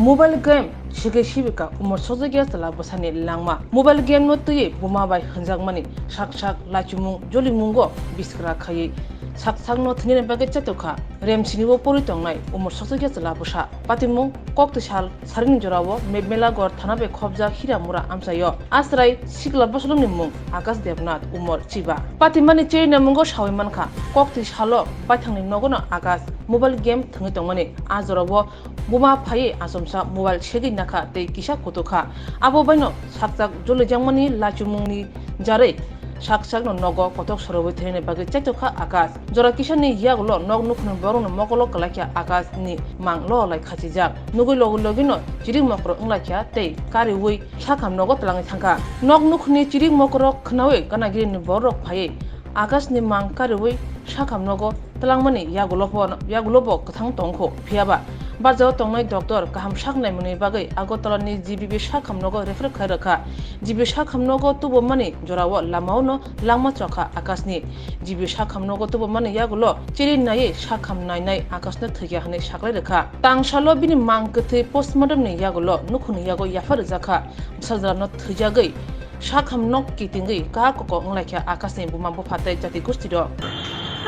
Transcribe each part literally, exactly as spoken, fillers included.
Mobile game sigwi sibika umor sokjakya chwla bwsani langma. Mobile game no twiwi buma bai hwnjakmani sak sak laichimung jolimungo biskra khaiwi sak sakno thwinani bagwi chaitokha. Remsini o pori tongnai umor sokjakya chwla bwsa. Patimung kok twi sal sarini jorao Mebmela gor thana bai khobjak Hiramura amchaio. Asrai sikla bosolomni mung Akash Debnath, umor chiba. Patimani cherina mungo sawi mankha, kok twi salo baithangni nogono Akash mobile game thwngwi tongmani. A jorao buma phaiwi achomsa mobile segwi nakha tei kisa kutukha. Abo baino sakchak jolijakmani laichimungni jarwi sak sakno nogo kotok sorogwi thwinani bagwi chaitokha Akash. Jora kisani yagulo nok nukhungni borokno mokolo kwlaikha Akashni mang lolai khachijak. Nugwi logi logino chirik mokro wnglaikha tei kariwi sakham nogo twlangwi thangkha. Nok nukhungni chirik mokro khwnawi ganagirini bororok phaiwi Akashni mang kariwi sakham nogo twlangmani yagulo bo, yagulo bo kwthang tongkho. Phiyaba barjao tongnai doctor kaham sak naimani bagwi Agartala ni G B B sakham nogo refer khai rwkha. G B sakham nogo tubumani jorao lamao no langma chokha Akashni. G B sakham nogo tubumani yagulo chiri naiwi sakham nainai Akashno thwikha hwnwi saklai rwkha. Tangsalo bini mang kwthwi postmortem ni yagulo nukhungni yago yapha rwjakha. Bwsajwlano thwijagwi sakham nok kitingwi kha koko wnglaikha Akashni buma bupha tei jati gosti rok.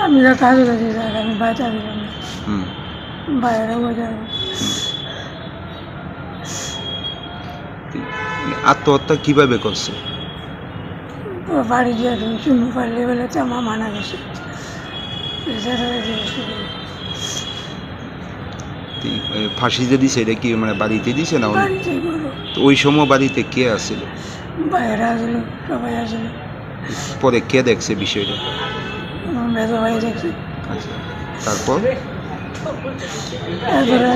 আমি তো কাজে কাজে যাই, আমি বাজারে যাই। হুম। বাইরে বাজারে। আত্মহত্যা কিভাবে করছে? ও বাড়ি গিয়ে তুমি শুনতে পারলে বলে তো আমার মানা গেছে। এছাড়া আর কিছু নেই। তি-, এ, ফাঁসি যে দিছে, এটা কি মানে বাড়িতে দিছে না অন্য? বাড়িতে করলো। তো ওই সময় বাড়িতে কে আছিল? বাইরে আসলো, সবাই আসলো। পরে কে দেখছে বিষয়টা? আমার মেজো ভাই দেখছে। আচ্ছা, তারপর? তারপরে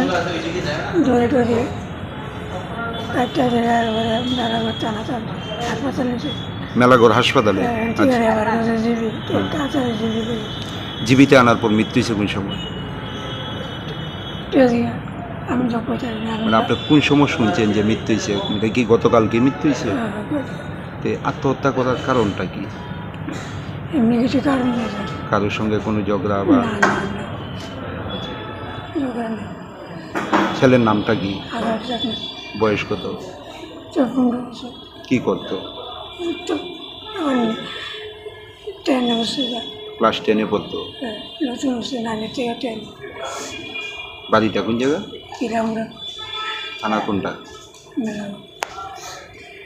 ধরে ধরে একটা জায়গায় ওরা মেলাঘর টানাটানি হাসপাতালে নিয়ে মেলাঘর হাসপাতালে? হ্যাঁ, ঠিক আছে, আচ্ছা। আবার কাছে জিবি, হুম। কাছে জিবি বলে। জিবিতে আনার পর মৃত্যু হয়েছে কোন সময়? ঠিক আছে, আমি তো কইতে পারি না। মানে আপনি কোন সময় শুনছেন যে মৃত্যু হয়েছে? এটা কি গতকালকে মৃত্যু হয়েছে? হ্যাঁ, হ্যাঁ, গতকাল। তে আত্মহত্যা করার কারণটা কি? এমনি কিছু কারণ নেই, স্যার। কারোর সঙ্গে কোনো ঝগড়া বা? না, না, না। ঝগড়া নেই। ছেলের নামটা কি? আকাশ চাকমা। বয়স কত? চোদ্দ পনেরো বছর। কি করতো? এই তো, ওই টেনে বসে যায়। ক্লাস টেনে পড়তো? হ্যাঁ, নতুন বসে নাইনে থেকে টেনে। বাড়িটা কোন জায়গা? কিরামরা। থানা কোনটা? মেলাঘর।